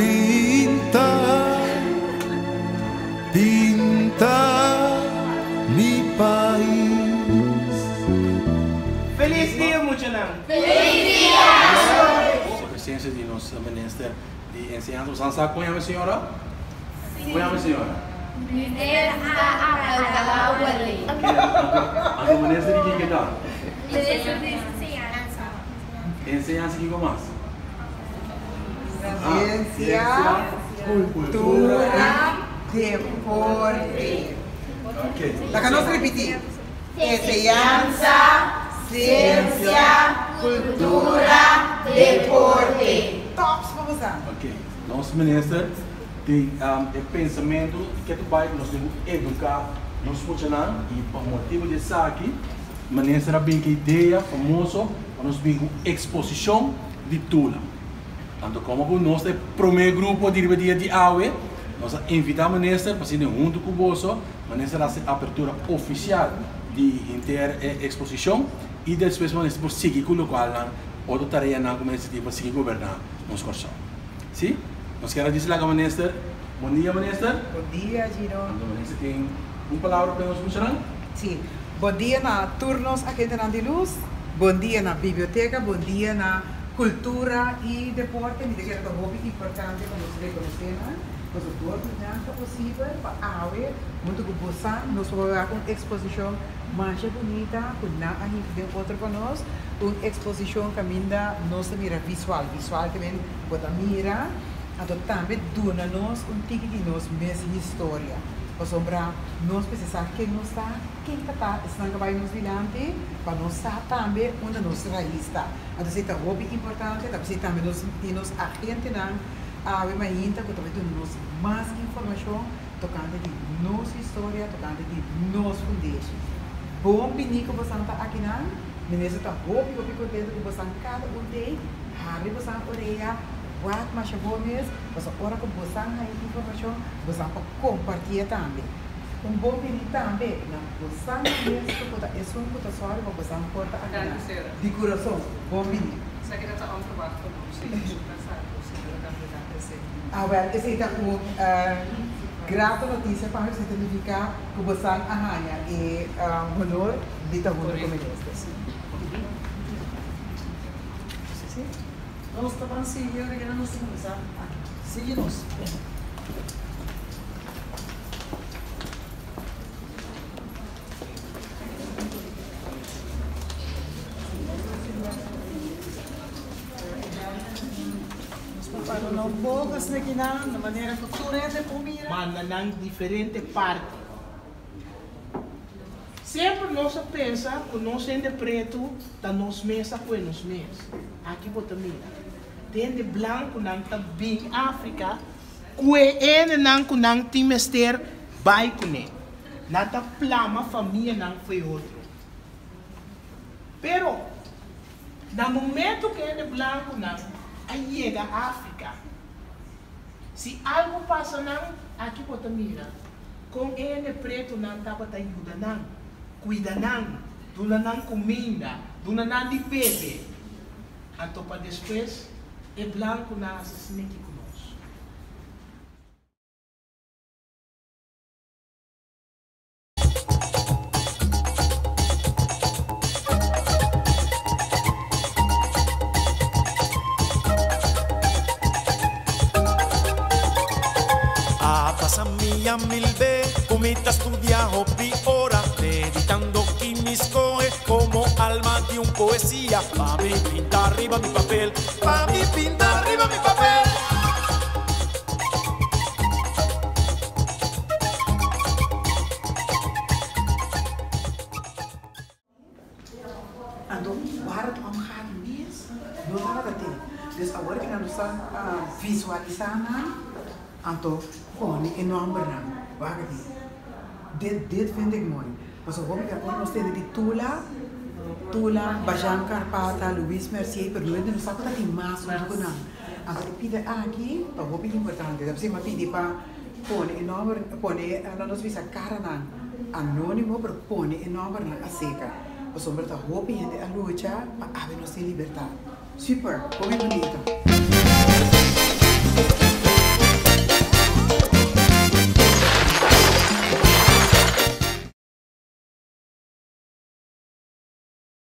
Pinta, pinta mi pais. Feliz dia muchanan! E presencia di nos Minister di Enseñansa. Bosan sa con yama e señora? Con yama e señora? Minister A. Alcalá Wallé. Anto Minister di kico ta? Minister di Enseñansa. Enseñansa kico mas? Ciencia, cultura, deporte. Ok. Laga nos ripití. Enseñansa, ciencia, cultura, deporte. Tops pa bosa. Ok. Nos minister tin e pensamento ke ta bai ku nos tin ku eduká nos muchanan i pa motibu di esaki minister a bin ku e idea famoso pa nos bin ku eksposishon di Tula. Anto komo ku nos ta e promé grupo di riba dia di awe, nos a invitá minister pa asina huntu ku boso minister hasi apertura ofisial di henter e eksposishon i despues minister por sigui ku lokualnan otro tareanan ku minister tin pa sigui goberná nos Kòrsou. Sí? Nos kier a disi laga minister. Bon dia minister. Bon dia Gino. Anto minister tin un palabra pa nos muchanan? Sí. Bon dia na tur nos agentenan di lus. Bon dia na biblioteka. Bon dia na kultura i deporte. Mi ta kere ta hopi importante pa nos rekonosé nan. Pasobra dor di nan ta posibel pa awe huntu ku bosan nos por wak un eksposishon masha bunita ku nan a hinka den otro pa nos. Un eksposishon kaminda nos ta mira visual. Visual ke men bo ta mira. Anto tambe duna nos un tiki di nos mes historia, pasobra nos mester sa ken nos ta, ken ta ta esnan ku a bai nos dilanti, pa nos sa tambe unda nos rais ta. Anto esei ta hopi importante, ta p'esei tambe nos tin nos agentenan awe mainta ku ta bai duna nos mas informashon tokante di nos historia, tokante di nos fundeshi. Bon bini ku bosan ta akinan, Minister ta hopi hopi kontento ku bosan kada un tei, habri bosan orea, Wak masha bo mes, pasobra ora ku bosan haña informashon, bosan por kompartié tambe. Un bon bini tambe na bosan mes ku por ta esun ku ta sòru pa bosan por ta akinan. Di kurason, bon bini. Esaki ta ta onverwacht pa nos, sí, nos no pensa ku señora ta bira presente. Awèl, esei ta un grato notisia pa mi, pasobra ta nifiká ku bosan a haña e honor di ta huntu ku minister. Nos ta ban sigui ora keda nos ta kuminsá aki. Sigui nos. Nos por para nos boka asina na manera ku tur hende por mira. Manda nan diferente parti. Semper nos a pensa ku nos hende pretu ta nos mes a kue nos mes. Aki bo ta mira. Te hende blankunan ta bin Afrika kue hendenan ku nan tin mester bai kuné. Nan ta plama famianan fo'i otro. Pero, na momento ku hende blankunan a yega Afrika, si algu pasa nan, aki bo ta mira. Kon e hende pretonan tabata yuda nan, kuida nan, duna nan kuminda, duna nan di bebe? Anto pa despues e blankunan hasi sniki ku nos. A pasa mi a mil be ku mi ta studia hopi ora meditando ki mi skohe komo alma di un poesia pa mi pinta riba mi papel pa mi pinta riba mi papel. Anto waar het om gaat mes no tabata tin. Dus awor ki nan nos ta visualisa nan, anto pone e nombernan. Wak aki. Dit dit vind ik mooi. Pasobra hopi bia ora nos tende di Tula, Tula, Bajan Karpata, Louis Mercier, pero no nos sa ku ta tin mas huntu ku nan. Anto e pida aki ta hopi importante. Ta p'esei mi a pidi pa pone e nomber, pone, nos bisa karanan anonimo, pero pone e nombernan aserka. Pasobra ta hopi hende a lucha pa awe nos tin libertad. Super, hopi bunita.